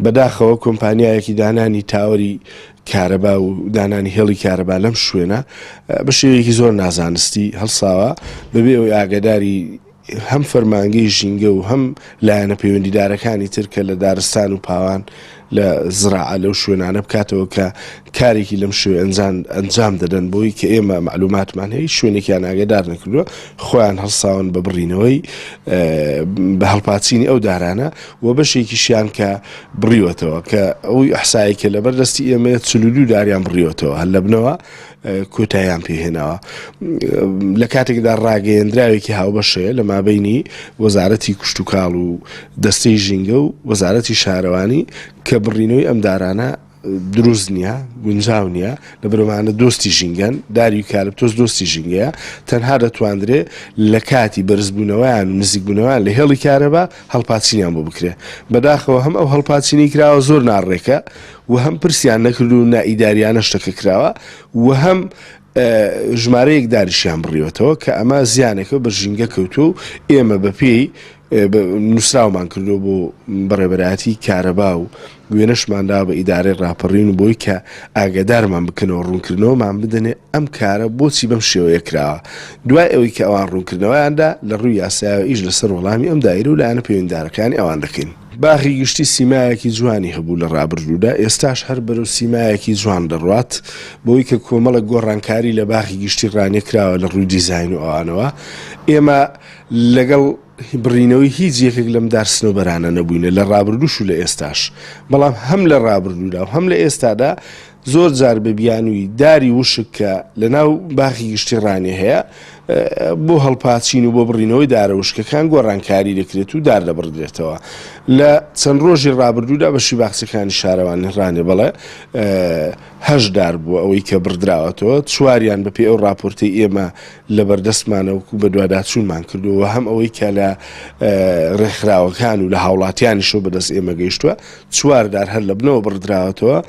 بەداخەوە کۆمپانیایەکی دانانی تاوەری کارەبا و دانانی هێڵی کارەبا لەم شوێنە بە شێوەیەکی زۆر نازانستی هەڵساوە بەبێ ئەوەی ئاگاداری هەم فەرمانگەی ژینگە و هەم لایەنە پەیوەندیدارەکانی تر کە لە دارستان و پاوان لە زراعە لەو شوێنانە بکاتەوە کە کارێکی لەم شێوەیە ئەنجام دەدەن بۆی کە ئێمە مەعلوماتمان هەیە شوێنێکیان ئاگادار نەکردووە خۆیان هەڵساون بە بڕینەوەی بە هەڵپاچینی ئەو دارانە و بەشێکیشیان کە بڕیوەتەوە کە ئەوی ئەحسایی کە لەبەر دەستی ئێمەیە 42 داریان بڕیوەتەوە هەر لە بنەوە کۆتاییان پێهێناوە لە کاتێکدا ڕاگەیەندراوێکی هاوبەش هەیە لە مابەینی وەزارەتی کشتوکاڵ و دەستەی ژینگە و وەزارەتی شارەوانی کە بڕینەوەی ئەم دارانە دروست نییە گونجاو نییە لە برۆمانە دۆستی ژینگەن داری یوکالپتۆس دۆستی ژینگەیە تەنها دەتواندرێ لە کاتی بەرزبوونەوەیان و نزیکبوونەوەیان لە هێڵی کارەبا هەڵپاچینیان بۆ بکرێ بەداخەوە هەم ئەو هەڵپاچینی کراوە زۆر ناڕێکە و هەم پرسیان نەکردو و نائیداریانە شتەکە کراوە و هەم ژمارەیەک داریشیان بڕیوەتەوە کە ئەمە زیانێکە بە ژینگە کەوتووە و ئێمە بەپێی نووسراومان کردو بۆ بەڕێبەرایەتی کارەبا و وێنەشمان دا بە ئیدارەی ڕاپەڕین و بۆی کە ئاگادارمان بکەنەوە ڕوونکردنەوەمان بدەنێ ئەم کارە بۆچی بەم شێوەیە کراوە دوای ئەوەی کە ئەوان ڕوونکردنەوەیاندا لە ڕووی یاسایەوە ئیش لەسەر وەڵامی ئەم دایرە و لایەنە پەیوەندیدارەکانی ئەوان دەکەین. باخی گشتی سیمایەکی جوانی هەبوو لە ڕابردوودا، ئێستاش هەر بەرەو سیمایەکی جوان دەڕوات، بەوەی کە کۆمەڵێک گۆڕانکاری لە باخی گشتی ڕانیە کراوە لە ڕووی دیزاین و ئەوانەوە، ئێمە لەگەڵ بڕینەوەی هیچ یەکێک لەم دار سنەوبەرانە نەبووینە لە ڕابردووش و لە ئێستاش، بەڵام هەم لە ڕابردوودا و هەم لە ئێستادا زۆر جار بە بیانووی داری وشک کە لە ناو باخی گشتی ڕانیە هەیە بۆ هەڵپاچین و بۆ بڕینەوەی دارە وشکەکان گۆڕانکاری دەکرێت و دار دەبڕدرێتەوە. لە چەند ڕۆژی ڕابردوودا بەشی باخچەکانی شارەوانی ڕانیە بەڵێ هەشت دار بووە ئەوەی کە بڕدراوەتەوە، چواریان بەپێی ئەو ڕاپۆرتەی ئێمە لەبەردەستمانە وەکو بەدواداچوونمان کردووە و هەم ئەوەی کە لە ڕێکخراوەکان و لە هاوڵاتیانیشەوە بەدەست ئێمە گەیشتووە چوار دار هەر لە بنەوە بڕدراوەتەوە.